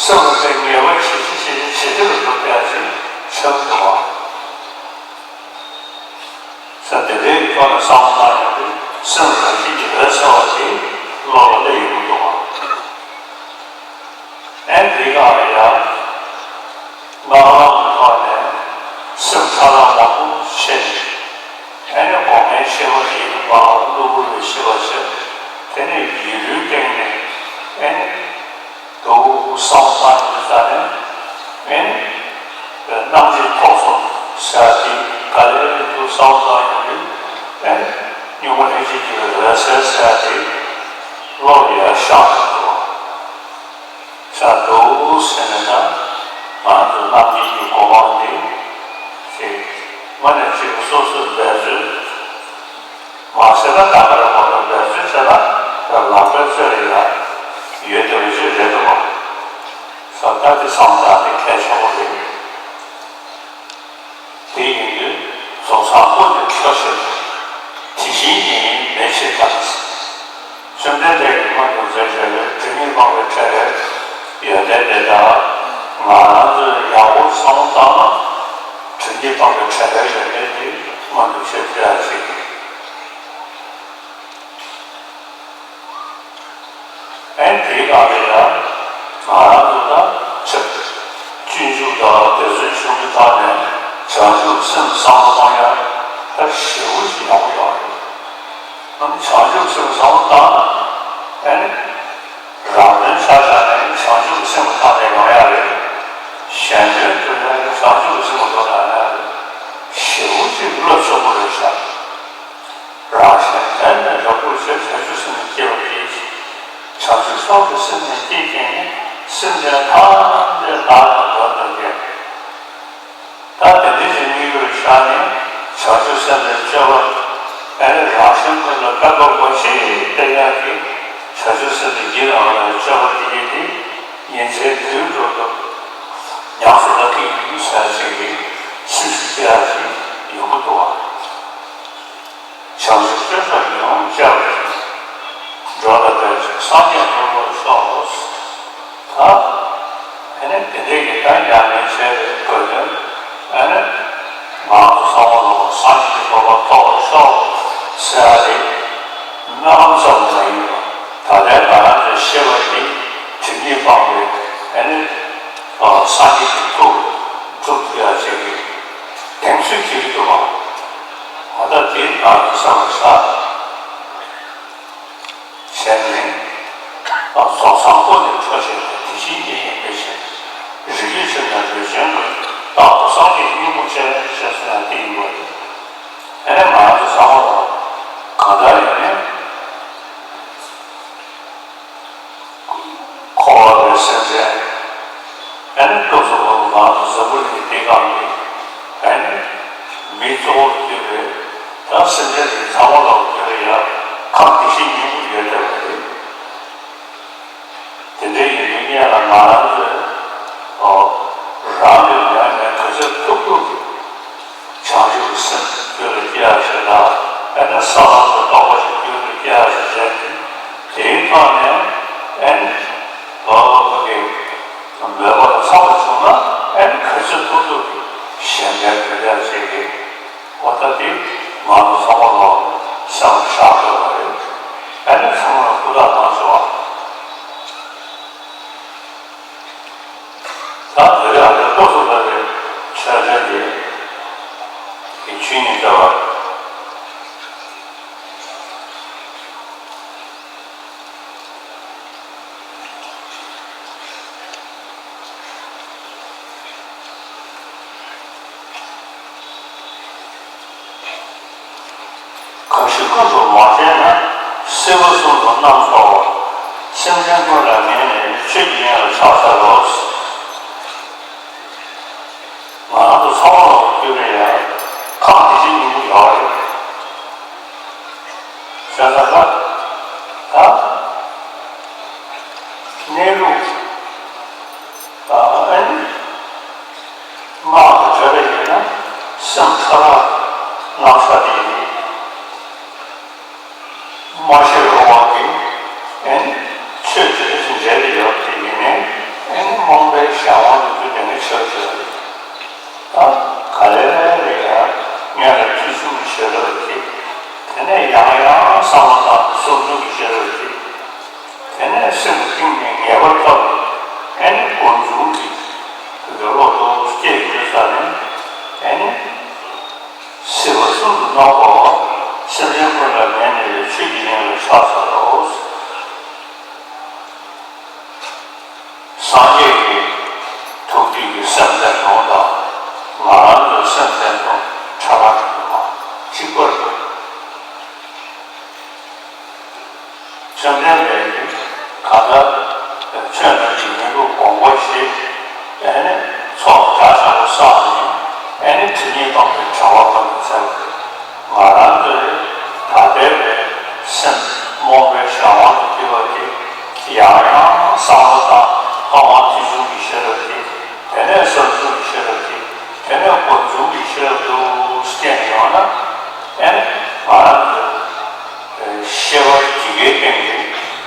སེམས་ལ་དཔེ་ངེས་པ་ཇེ་ཆེ་ཇེ་ཆེ་ཇེ་ཆེ་རུ་འགྲོ་ཐུབ་ཡག་ཅིག་ཆགས་འགྲོ་བ། ས་དེ་འདྲའི་ཐོག་ནས་བསམ་བློ་བཏང་ཡོང་དུས་སེམས་རང་བཞིན་གྱིས་འོད་གསལ་བ་དེ་བློ་ལ་སླེབས་ཡོང་གི་འདུག་བ། ཨེ་འདི་ག་ལ་ཡང་སྔགས་ལམ་གྱི་ཐོག་ནས་སེམས་ཁྲ་ལམ་མང་པོ་ཕྱེ་ནས། ཨེ་ནི་སྒོ་ངའི་ཤེས་པ་ཡིན་པའམ་གློ་བུར་བའི་ཤེས་པ་ཕྱེ། དེ་ནས་ཡིད་ལུས་སྟེང་ནས་ཨེ་ནི་འདུག་བསམ་བློ་བཏང་ཡོང་དུས་ཙ་ནས་ཨེ་ནི་རྣམ་འབྱེད་ཐོབ་སོང་ཟེར་ཡག་དེ་ག་ལེར་འདུག་བསམ་བློ་བཏང་ཡོང་དུས་ཨེ་ནི་གཉུག་མ་ལྷན་ཅིག་སྐྱེས་པའི་འོད་གསལ་ཟེར་ཡག་དེ་བློ་ལ་ཡར་ཤར་འགྲོ་འདུག་བ། ཤར་འདུག་ཟེར་ནས་ན། ང་ཚོ་རྣམ་འབྱེད་ཀྱི་གོ་འཕང་འདི་ཅིག་དངོས་གནས་ཅིག་སོ་སོས་འབད་རྩོལ་མ་བྱས་ན་ད་ག་རེ་མ་གཏོགས། འབད་རྩོལ་བྱས་ན་ལག་པའི་རྩོལ་ལ་ཡང་ཡོད་བསྡད་པ་ཅིག་རེད་འདུག་བ། ས་ད་དེ་བསམ་བློ་དེ་གལ་ཆེན་པོ་རེད། དེ་ཡིན་དུས་རྫོགས་སངས་སྐུ་ནི་འཕྲོ་ཕྱིར་དང་། དེ་བཞིན་ཉིད་ཡིན་མེད་ཕྱིར་དང་། བཅོམ་ལྡན་འདས་ཀྱིས་མངོན་དུ་མཛད་བཞག་པའི་སྒྲིབ་གཉིས་སྤངས་པའི་ཁྲོ་བོའི་ཡོན་ཏན་དེ་དག་ང་རང་ཚོས་ཡག་པོ་བསམ་བློ་བཏང་ན། སྒྲིབ་གཉིས་སྤངས་པའི་ཁྲོ་བོའི་ཡོན་ཏན་དེ་མངོན་དུ་བྱེད་ཐུབ་ཡག་ཅིག་ཨེ་དེའི་སྒང་ལ་ཡང་ང་རང་ཚོ་ད་ཆབ་སྤྱོད་འཇུག་དང་འབད་བརྩོན་ཆེན་པོའི་ཐོག་ནས་བྱང་ཆུབ་སེམས་བསམ་བློ་གཏོང་ཡག་ད་ཞེ་པོ་ཞིག་ཡག་པོ་ཡོད་རེད། ཨ་ནི་བྱང་ཆུབ་སེམས་བསམ་བློ་བཏང་ན་ཨེ་ནི་རང་དོན་ཆ་བཞག་ནས་བྱང་ཆུབ་སེམས་ཐོག་ནས་ཡོང་ཡག་རེད། གཞན་དོན་སྒྲུབ་ཡག་ནི་བྱང་ཆུབ་སེམས་ཐོག་ནས་ཡོང་ཡག་རེད། ཞེ་པོ་ཅིག་བློ་ཆེན་པོ་རེད་ཤག་རང་གཞན་དོན་ལ་རབ་ཏུ་བྱེད་བྱང་ཆུབ་སེམས་ནི་སྐྱེ་བ་སྐྱེད་ཅིང་། བྱང་ཆུབ་སེམས་ཀྱི་སེམས་ནི་སྐྱེད་བསྐྱེད་ནས་སེམས་ཅན་ཐམས་ཅད་བདག་གིས་མགོན་དུ་བསྐྱེད། ད་དེ་འདྲའི་ཅིག་དམིགས་ཡུལ་བཞག་ནས་བྱང་ཆུབ་སེམས་ལ་སྤྱོད་པ་ཨེ་ནི་རང་གཞན་ཀུན་ལ་ཕན་ཐོགས་པ་ཞིག་སྟེར་ཡག་གི་བྱང་ཆུབ་སེམས་ལ་ཡིད་རང་ལ་སྤྱོད་པ་དེ་ཡིན་ཏེ། ཉིན་མཚན་དུས་དྲུག་ཏུ་ཉམས་སུ་ལེན་གྱི་ཡིན་ཟེར་ཅིག་གི་སེམས་ཤུགས་སྐྱེ་ཡག་ཅིག་ཡོང་གི་འདུག་བ། བྱང་ཆུབ་སྤྱོད་མཆོག་ཡིད་འོང་སྤྱད་པ་ཅིང་། འགྲོ་ལ་ཕན་ཕྱིར་སངས་རྒྱས་འགྲུབ་པར་ཤོག། ད་ཨ་ནི་དེ་འདྲའི་གི་ད་ཉམས་ལེན་བྱས་པའི་དགོས་དོན་ཨ་ནི་ང་ཚོ་ཚང་མ་ལ་སངས་རྒྱས་ཀྱི་གོ་འཕང་ཐོབ་པར་ཤོག་ཟེར་ཡག་དེ་སྨོན་ལམ་ཙམ་མ་ཡིན་པར། ད་ལྟའི་ང་རང་ཚོའི་ཤེས་པ་འདི་སྒྲིབ་གཉིས་སྤངས་པའི་ཨ་ནི་སངས་རྒྱས་ཀྱི་ཐུགས་སྒྲུབ་ཐུབ་ཡག་ཅིག་གི་གདེང་ཚོད་ཅིག་འདུག་བ། ད་ལྟ་དེ་ང་ཚོ་བསམ་བློ་བཞག་བྱས་ནས། རྫོགས་སངས་སྐུ་ནི་འཕྲོ་ཕྱིར་དང་། དེ་བཞིན་ཉིད་ཡིན་མེད་ཕྱིར། རིགས་རྒྱུད་ཆེན་དང་ལུས་ཅན་ཀུན། རྟག་ཏུ་སངས་རྒྱས་སྙིང་པོར་བྱེད། ཅེས་གསུངས་ཡག་དེ་ཡིན་པ་རེད། ཨ་ནི་ང་ཚོ་ཚང་མ་ལ་གང་ལྟར་ཡིན་ནའི་ བ་བའི་སེམས་ཅན། ཨ་ནི་སྐབས་སུ་བབ་པའི་ང་ཚོ་འཛམ་བུ་གླིང་འདི་སྒང་གི་ཨ་ནི་མི་གཙོ་བོར་གྱུར་པའི་ད་སེམས་ཅན་དེ་ཚང་མ་ལ་གྱུར་ཡ་ཁམས་བདེ་གཤིས་སྙིང་པོ་ཡོད་བསྡད་པ་རེད། དེ་འདྲའི་ཡིན་དུས་སྔོན་ལ་ང་རང་ཚོས་ཨོ་རང་གི་ངོས་ནས་ག་ཚོད་ཐུབ་ཐུབ་ཀྱིས། བྱང་ཆུབ་ཀྱི་སེམས་རྒྱུད་ལ་སྐྱེ་ཡག་ཞིག་དང་། ཨ་ནི་བསམ་པ་ལ་རྟོགས་པ་ཞིག་རྒྱུད་ལ་སྐྱེ་ཡག་ཞིག་བྱས་ནས། དེའི་ཐོག་ནས་ཨ་ནི་ཨོ་ཁོ་གི་མོས་པ་ལ་ཚང་བ་བྱུང་ན། ཨ་ནི་ག་ཚོད་ཐུབ་ཐུབ་ཀྱིས་གཞན་ཕན་སྒྲུབ་ཡག་ཅིག་གི་ཨོ་ད་དེ་ང་ཚོ་ཚང་མ་ལ་སེམས་ལ་བཞག་དགོས་པ་རེད། ཨ་ནི་ཚང་མ་ཧུར་ཐག་གནང་ཆོག་ཨ། ད་དེ་རིང་ཨ་ནི་ལྟོ་ཚོ་ལྟ་བའི་ཆོས་འབྲེལ་དེ་གི་ཆོས་ཉིད་ལྟ་བ། གང་ཞིག་ཀུན་ཏུ་མ་བྱས་ན། སྲིད་པ་གསུམ་དུ་རྣམ་འཚོ་བ། སེམས་ཅན་ཀུན་ལ་ངེས་ནས་ཆོས་ཀྱི་དབྱིངས་ལ་ཕྱག་འཚལ་ལོ། ང་རང་ཚོ་ཚང་མ་ལ་གུས་པ་ཡ་ཁམས་བདེ་གཤིས་སྙིང་པོ་ཡོད་རེད། བྱས་ཙང་ད་ད་གནས་ལུགས་ཨ་ནི་དམག་གི་གྲོས་པ་ཡིན་ན་སེམས་ཁྲ་རག་རྣམ་ཤ་དེ་ཡིན། མ་ཤེས་རོགས་པ་གིས་ཨ་ནི་ཆོས་ཇི་འདྲ་ཞིག་འཇལ་གྱི་ཡོད་དེ་ཡིན་ནའི། ཨ་ནི་རྨོངས་པའི་གཞན་དབང་དུ་གྱུར་ཏེ་ནི་ཆོས་ཅིག་རེད། ད་ག་ལེ་ལེ་ཡང་སྔོན་ལ་ཐེ་ཚོམ་གྱི་ཤེས་རབ་ཀྱིས། དེ་ནས་ཡང་ཡང་བསམ་བློ་བཏང་སྟེ་བསམ་ཚུལ་གྱི་ཤེས་རབ་ཀྱིས། དེ་ནས་སེམས་ཀྱི་གཏིང་ནས་ངེས་པ་ཐོབ་ནས། ཨ་ནི་སྒོམ་བྱུང་གི་བློ་ཏོག་ཙམ་སྐྱེས་ཡོད་ཙང་ནས། ཨ་ནི་སྲིད་པ་གསུམ་དུ་རྣམ་འཚོ་བ། སེམས་ཅན་ཀུན་ལ་ངེས་ནས་ཆོས་ཀྱི་དབྱིངས་ལ་ཕྱག་འཚལ་ལོ། སངས་རྒྱས་ཀྱི་ཐུགས་རྒྱུད་ཀྱི་སེམས་དཔའ་ཡོངས་དང་། ང་རང་ཚོའི་སེམས་དཔའ་ཡོངས་ཁྲ་ཁྲ་ཅིག་ཏུ་མ་གཅིག་པར་དུ། བཅོམ་ལྡན་འདས་ཀྱིས་གང་ལྟར་ཆོས་རྣམས་ཀྱི་ཉིང་ཁུ་དགོངས་པ་བཞི། ཨ་ནི་ཚོགས་རྒྱ་ཆེན་པོ་བསགས་ནས། ཨ་ནི་དེ་ཉིད་སྤངས་པའི་བྱ་བ་ཀུན་ཏུ་འཚལ་བ་རེད། ང་རང་ཚོས་ད་ལྟའི་བའི་སེམས་རྨོངས་པའི་གཞན་དབང་དུ་གྱུར་པ་དེ། ཡང་ཡང་བསམ་བློ་བཏང་། ཐོག་མར་ཐེ་ཚོམ་གྱི་ཤེས་རབ་ཀྱིས། དེ་ནས་བསམ་ཚུལ་གྱི་ཤེས་རབ་ཀྱིས། དེ་ནས་སྒོམ་བྱུང་གི་ཤེས་རབ་ཏུ་བསྟེན་ཡོང་ན། ཨ་ནི་ང་རང་ཚོའི་ཤེས་པ་དེ་གའི་སྟེང་གི་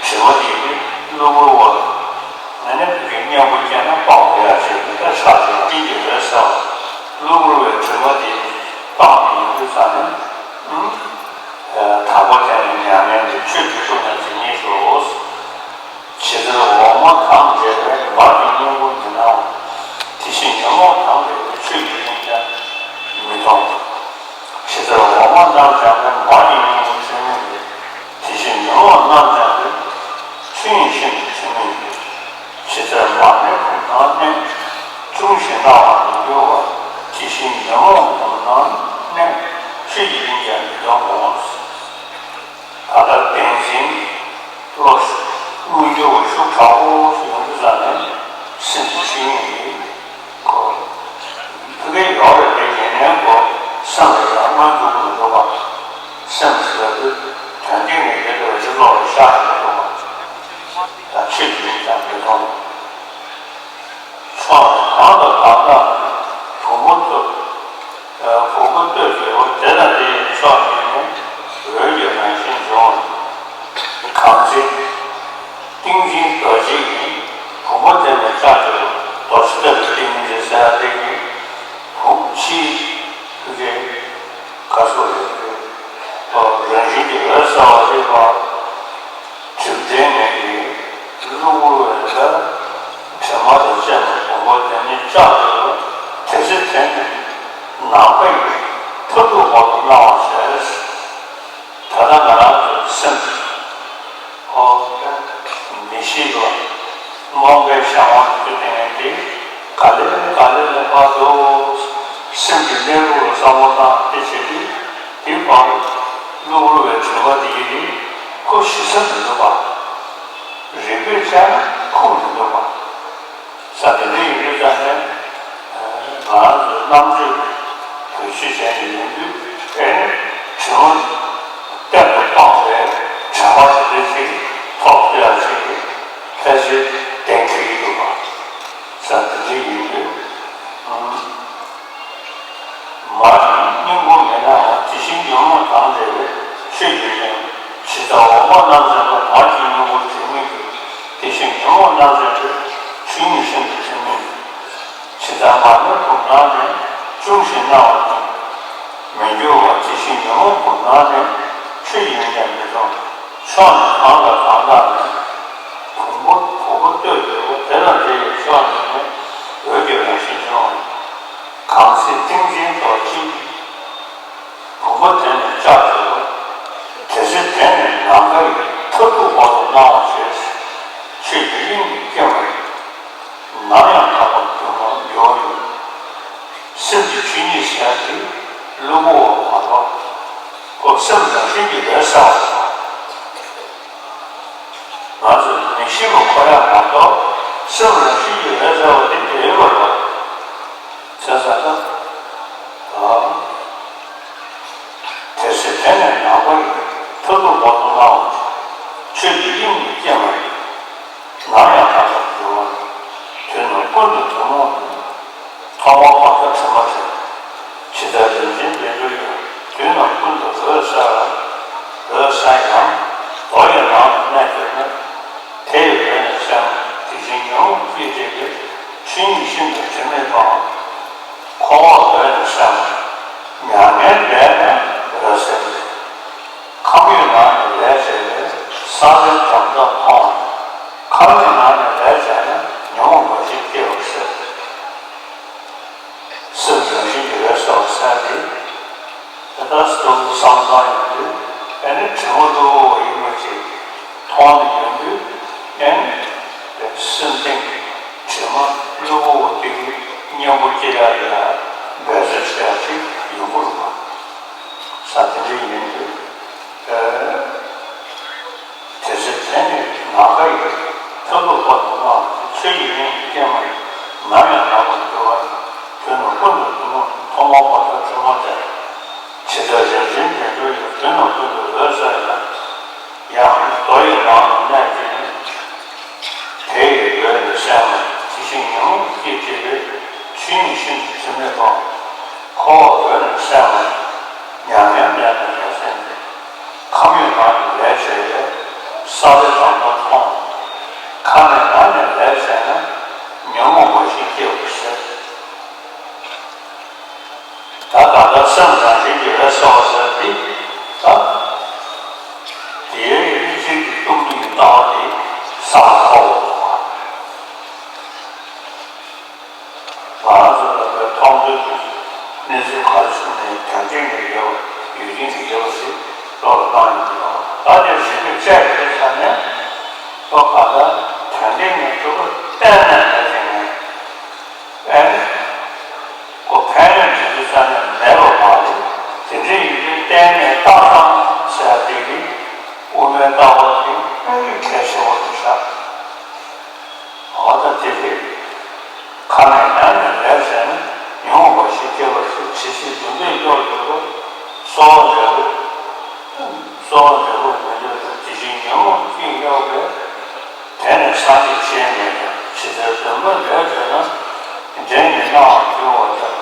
དྲི་མ་དེ་ནི་གློ་བུར་བ། ཨ་ནི་བོད་སྐད་སྙན་པོ་བསྐྱལ་ན་སྤང་དགོས་ཡ་ཞིག་ནི་ད་ཆགས་ཀྱི་ཡོད་ས། གློ་བུར་བའི་དྲི་མ་དེ་ནི་སྤང་མི་ཡོང་དུས་ཙང་ནས། ཨུམ། དག་པ་དེ་ནི་མྱ་ངན་ལས་ཆོས་ཀྱི་སྐུ་ན་དེ་ཉིད་དོ། ཇི་ལྟར་འོ་མ་དང་འདྲ་བའི་མར་གྱི་སྙིང་པོ་མི་སྣང་བ། དེ་བཞིན་ཉོན་མོངས་དང་འདྲ་བའི་ཆོས་ཀྱི་དབྱིངས་ཀྱང་མི་སྟོང་། ཇི་ལྟར་འོ་མ་རྣམ་སྦྱངས་པའི་མར་གྱི་སྙིང་པོ་ཆོས་མིན་ཏེ། དེ་བཞིན་ཉོན་མོངས་རྣམ་སྦྱངས་པའི་ཆོས་དབྱིངས་ཤིན་ཏུ་ཆེན་མིན་ཏེ། ཇི་ལྟར་མར་མེ་ཁུང་ནང་གནས། འབྱུང་བཞི་སྣང་བར་མི་འགྱུར་བ། དེ་བཞིན་ཉོན་མོངས་ཁུང་ནང་གནས། ཆོས་ཀྱི་དབྱིངས་ཀྱང་མི་སྟོང་ངོ་། ད་ལྟ་བདེན་འཛིན་བློ་མངོན་གྱུར་བ་ཤུགས་དྲག་པོ་ཞིག་ཡོང་དུས་ཙང་ནས་སེམས་ཀྱི་ཆོས་དབྱིངས་ཀྱི་སྐོར་ཕ་གིར་ཡོད་རེད་དེ། ཡིན་ནའི་ཁོ་སེམས་ལ་ཡང་མངོན་འགྱུར་གྱི་མི་འདུག་པ། སེམས་ཟེར་དུས་དོན་སྟེང་ནས་དེ་འདྲ་བའི་བློ་ལ་ཤར་གྱི་མི་འདུག་པ། ད་ཆོས་ཀྱི་དབྱིངས་ཀྱང་མི་མཐོང་། ཕྱོགས་ནས་གང་དང་གང་དག་ནི་བུ་མོ་ཐོབ། བུ་མོ་ལྟོས་ཀྱི་འོ་དེ་ལ་དེ་ཡི་མཆོག་ཉིད་ནི། འོད་ཀྱི་རང་བཞིན་འབྱུང་བ། གང་ཚེ་ཏིང་འཛིན་རྡོ་རྗེ་ཡིས། བུ་མོ་དེ་ནི་ལྕགས་ཀྱུ་རྡོ་རྗེ་ལྟ་བུའི་ཏིང་འཛིན་ཟེར་ཡ་དེ་གིས། བུ་མོ་ཕྱིའི་ཕ་གིའི་ག་སོ་རེད། རང་བཞིན་གྱི་འོད་གསལ་བ་རེད་པ། དྲི་བྲལ་ངང་གིས་གློ་བུར་བའི་ལ་དྲི་མ་དང་བཅས་པ་བུ་མོ་དེ་ནི་ལྕགས་ཀྱུ་དེ་ཚེ་དེ་ནི་ནམ་མཁའ་ཡི་མཐའ་ཐུག་པ་དུ་སྣང་བར་བྱས། ད་ལྟ་ང་རང་ཚོའི་སེམས་ཨོ་མི་ཤེས་པ་རྨོངས་པའི་གཞན་དབང་དུ་གྱུར་ཏེ་ཡོད་དེ། ག་ལེ་ག་ལེ་ལ་བར་དུ་སེམས་ཀྱི་གནས་ལུགས་ལ་བསམ་བློ་བཏང་སྟེ་བྱེད་དུས། དེའི་བར་གློ་བུར་བའི་དྲི་མ་དེ་ཡིས་ནི་ཁོ་ཞི་ས་མི་འདུག་པ། རིག་པས་དཔྱད་ན་ ཁུངས་མི་འདུག་པ། ས་དེ་འདྲ་ཡིན་དུས་ཙང་ནས་ང་རང་ཚོའི་རྣམ་དཔྱོད་བེད་སྤྱོད་བྱས་ནས་ཡོང་དུས་ཨེ་ནི་དྲི་བ་གཏན་དུ་སྤངས་པའི་དྲན་པ་དེ་འདྲ་ཞིག་ཐོག་ཐུག་ཡག་ཅིག་ཕལ་ཆེར་གཏན་འཁེལ་གྱི་འདུག་པ། ས་དེ་འདྲ་ཡིན་དུས། མ་གི་སྙིང་པོ་མེད་ནའང་དེ་བཞིན་ཉོན་མོངས་དང་བྲལ་བའི་ཆོས་ཡིན་ཀྱང་ཇི་ལྟར་འོག་མ་རྣམ་བྱང་ལ་མ་གི་སྙིང་པོ་དྲི་མེད་ཀྱི་དེ་བཞིན་ཉོན་མོངས་རྣམ་བྱང་གི་ཆོས་ཉིད་ཤིན་ཏུ་དྲི་མེད་ཀྱི་ཇི་ལྟར་མར་མེ་བུམ་ནང་ནས་ཅུང་ཞིག་སྣང་བ་ཉིད་མི་འགྱུར་བ་དེ་བཞིན་ཉོན་མོངས་བུམ་ནང་ནས་ཆོས་ཡིན་ཀྱང་མི་མཐོང་། ཕྱོགས་ནི་གང་ལ་གང་དག་ནས་བུམ་པ་བུམ་པ་བཏོད་ཡོད་པ་དེ་དང་དེ་ཡི་ཕྱོགས་ནས་ནི་འོད་ཀྱི་རང་བཞིན་འབྱུང་བ་ཡིན། གང་ཚེ་ཏིང་འཛིན་རྡོ་རྗེའི་བུམ་པ་དེ་ནི་ལྕགས་སྒྲོག་པ། དེ་ཚེ་དེ་ནི་ནམ་མཁའ་ཡི་མཐའ་ཐུག་བར་དུ་སྣང་བར་བྱེད། ཆོས་ཀྱི་དབྱིངས་ནི་སྐྱེ་བ་ཡིན། ནམ་ཡང་དག་པར་འགྱུར་བ་འགྱུར་བ་ཡིན། སེམས་ཀྱི་ཆོས་ཉིད་ཟེར་ཡག་དེ་གློ་བུར་བ་མ་གཏོགས། ཁོ་སེམས་རང་བཞིན་གྱིས་འོད་གསལ་བ་དང་། ང་ཚོས་མི་ཤེས་པ་ཁོ་ཡང་མ་གཏོགས་སེམས་རང་བཞིན་གྱིས་འོད་གསལ་བ་དེ་དེ་ཡོད་པ་རེད། བྱས་ཙང་ད། དེ་ཚེ་དེ་ནི་ནམ་མཁའ་ཡི་མཐའ་ཐུག་བར་དུ་སྣང་བར་བྱེད། ཆོས་ཀྱི་དབྱིངས་ནི་སྐྱེ་བ་ཡིན། ནམ་ཡང་དག་པར་འགྱུར་བ་ཡིན། དུས་རྣམས་ཀུན་ཏུ་ཉོན་མོངས་མེད། ཐོག་མར་བར་དོར་དྲི་མ་བྲལ། ཇི་ལྟར་རིན་ཆེན་བཻ་ཌཱུརྱ། དུས་རྣམས་ཀུན་ཏུ་འོད་གསལ་བ། འོད་གསལ་ཡང་། རྡོ་ཡི་ནང་ན་གནས་གྱུར་ནས། དེ་ཡི་འོད་ནི་གསལ་མ་ཡིན། དེ་བཞིན་ཉོན་མོངས་སྐྱེ་མཆེད་ཀྱི། ཆོས་ཉིད་ཤིན་ཏུ་དྲི་མེད་པའམ། འཁོར་བ་འོད་ནི་གསལ་མ་ཡིན། མྱ་ངན་འདས་ནས་འོད་གསལ་མ་ཡིན། ཁམས་ཡོད་ནང་ནས་ལས་བྱས་པས། ས་དེར་འགྲམ་ལྟར་མཐོང་བ་ཡིན། ཁམས་མེད་ནང་ནས་ལས་བྱས་ན། ཉོན་མོངས་འབའ་ཞིག་སྐྱེ་བར་ཟད། སེམས་རང་བཞིན་གྱིས་འོད་གསལ་བ་གསལ་ཏེ། དེ་ལྟར་སྟོང་བསམ་བཏང་ཡོང་དུས་ཨེ་ནི་དྲི་མ་གློ་བུར་བ་ཡིན་པ་ཅིག་མཐོང་ནས་ཡོང་དུས་ཨེ་ནི་སེམས་སྟེང་གི་དྲི་མ་གློ་བུར་བ་དེ་གི་གཉེན་པོ་སྐྱེ་ཡག་ཡང་འབད་རྩོལ་བྱེད་ཡག་ཅིག་ཡོང་གི་རེད་པ། ས་དེ་འདྲ་ཡིན་དུས་ཨེ། དེ་ཚེ་དེ་ནི་ནམ་མཁའ་ཡི་མཐའ་ཐུག་བར་དུ་སྣང་བ་ཆོས་ཀྱི་དབྱིངས་ནི་སྐྱེ་མ་ཡིན། ནམ་ཡང་དག་པར་འགྱུར་བ་ཡིན། དུས་རྣམས་ཀུན་ཏུ་ཉོན་མོངས་མེད། ཐོག་མར་བར་དོར་དྲི་མ་བྲལ། ཇི་ལྟར་རིན་ཆེན་བཻ་ཌཱུརྱ། དུས་རྣམས་ཀུན་ཏུ་འོད་གསལ་ཡང་། ཡང་རྡོ་ཡི་ནང་ན་གནས་གྱུར་ནས། དེ་ཡི་འོད་ནི་གསལ་མ་ཡིན། དེ་བཞིན་ཉོན་མོངས་སྐྱེ་མཆེད་པའི། ཆོས་ཉིད་ཤིན་ཏུ་དྲི་མེད་པའམ། འཁོར་བ་འོད་ནི་གསལ་མ་ཡིན། མྱ་ངན་འདས་ནས་འོད་གསལ་མ་ཡིན། ཁམས་ཡོད་ནང་ནས་ལས་བྱས་པས། ས་དེར་འགྲམ་ལྟར་མཐོང་བ་ཡིན། ཁམས་མེད་ནང་ནས་ལས་བྱས་ན། ཉོན་མོངས་འབའ་ཞིག་སྐྱེ་བར་ཟད། ད་གང་ལྟར་སེམས་རང་བཞིན་གྱིས་འོད་གསལ་བ་ཟེར་འདི་ད་དེའི་དབྱེ་འབྱེད་ཀྱི་སྟོང་ཉིད་ཀྱི་ལྟ་བ་དེ་བསམ་པར་གཏོང་དགོས་པ། ང་རང་ཚོ་ལ་མཐོང་ཐོས་ཀྱི་གནས་ཚུལ་ག་རེ་བྱུང་ནའི་དོན་སྟེང་ནས་ཡོད་པ་ཡོད་ཀྱིན་གྱི་ཡོད་པ་ཞིག་བློ་ལ་བཏང་ཡོང་གི་ཡོད། ད་དེ་རིག་པས་དཔྱད་པའི་ཆ་ནས་ལྟོ་ག་ལ་དོན་སྟེང་ནས་གྲུབ་པ་གཏན་ནས་མེད་ཅིང་ནས། ཨེ། ཁོ་ཕན་ཡོན་འདི་ཚོའི་ས་ནས་མེད་པ་མ་རེད། དེ་འདྲ་ཡིན་དུས་གཏན་ནས་རྟག་ཙམ་ཟེར་ཡ་དེ་གི་དབུ་མའི་ལྟ་བ་དེ་དཔེ་གལ་ཆེ་བོ་དེ་ཤག་འོ་ད་དེ་རེད། ཁ་ནས་ཡང་ནས་ལས་བྱས་ན་ཉོན་མོངས་འབའ་ཞིག་སྐྱེ་བར་བྱེད། ཇི་སྲིད་འདུན་པས་གཡོགས་འགྱུར་རོ། གསོལ་བ་འདེབས་པོ། གསོལ་བ་འདེབས་པོ་མི་འདོད་དོ། དེ་བཞིན་ཉོན་མོངས་ཀྱིས་གཡོགས་པས། དེ་ནི་སངས་རྒྱས་ཆེན་མེད་ཀྱང་། ཇི་ལྟར་འདུན་པ་ལས་གྲོལ་ན། འདྲེ་ཉིད་སྣང་བར་འགྱུར་བ་ལྟར།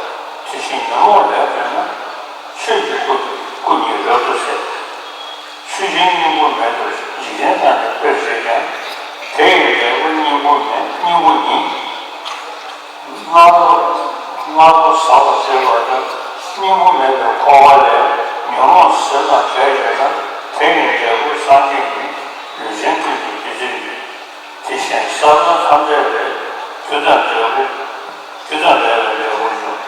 དེ་བཞིན་ཉོན་མོངས་ལས་གྲོལ་ན། ཆོས་ཀྱི་སྐུ་སྐུ་ཉིད་རབ་ཏུ་ཟད། ཆོས་ཅན་སྙིང་པོ་མེད་པར་འཇིག་རྟེན་ན་ནི་དཔེར་བྱས་ཀྱང་། དེ་ཡི་འབྲས་བུ་སྙིང་པོ་མེད་སྙིང་པོ་ཉིད། སྔ་རོལ་སྔ་རོལ་ཟག་པ་ཟད་པ་དང་སྙིང་པོ་མེད་པའི་འཁོར་བ་ལས་ཉོན་མོངས་ཟད་པ་བྲལ་བྱས་ན། དེ་ཡི་འབྲས་བུ་སངས་རྒྱས་ཉིད་ལུས་ཅན་ཀུན་གྱི་རྒྱུ་མཚན་ཉིད། དེ་བཞིན་ས་བོན་ཐམས་ཅད་ལས། རྒྱུ་དང་འབྲས་བུ། རྒྱུ་དང་འབྲས་བུའི་འབྲས་བུ་འབྱུང་།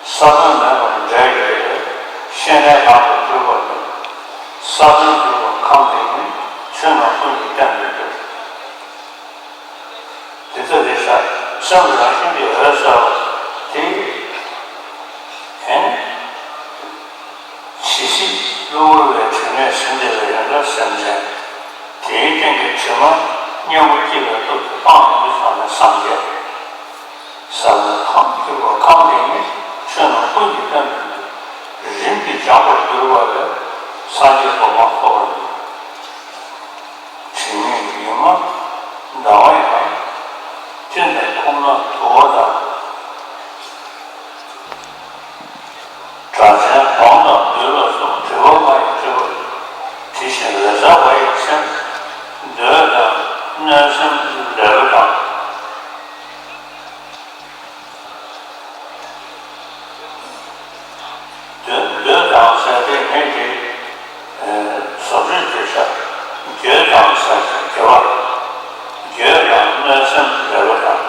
ས་བོན་མེད་པར་འབྲས་ཡོད་པས། ཤེས་ནས་གང་དུ་གྲུབ་པ་མེད། ས་བོན་གྲུབ་པ་ཁམས་དེ་ཉིད། ཆོས་རྣམས་ཀུན་གྱི་རྟེན་དུ་གྱུར། དེ་ལྟ་རེ་ཤ་སེམས་རང་བཞིན་གྱིས་འོད་གསལ་བ་དེ། ཨེ། ཇི་སྲིད་གློ་བུར་བའི་དྲི་མས་ཟིན་བསྡད་པའི་ཡང་དག་སེམས་ཅན། དེའི་སྟེང་གི་དྲི་མ། སྙིང་པོ་གཅིག་ལ་ཐུག་སྟེ་སྤང་ཡོང་དུ་བྱུང་ན་སངས་རྒྱས། ས་ལ་ཁམས་ཀྱི་བ་ཁམས་དེ་ཉིད་ཆོས་རྣམས་ཀུན་གྱི་སྟོན་པའི་རིམ་གྱིས་སྦྱངས་པར་གྱུར་པ་ལས་སངས་རྒྱས་གོ་འཕང་ཐོབ་པར་འགྱུར། དྲི་མེད་ཉི་མ་ཟླ་བ་ཡང་། སྤྲིན་དང་ཁོག་ན་དུ་བ་དང་། སྒྲ་གཅན་འབངས་དང་བདུད་ལ་སོགས། དྲི་བ་མ་ཡིན་སྤྲུལ་པ། དྲི་ཞིམ་རེག་བྱ་བ་ཡི་ཚེམས། འདོད་དང་གནོད་སེམས་ལེ་ལོ་དང་། འདོད་འདོད་དང་ཟད་པའི་མེད་དེ། བཟོ་བཅོས་བྱེད་བྱ། འགྱོད་དང་ཟད་པའི་དགེ་བ། འགྱོད་དང་གནོད་སེམས་ལེ་ལོ་དང་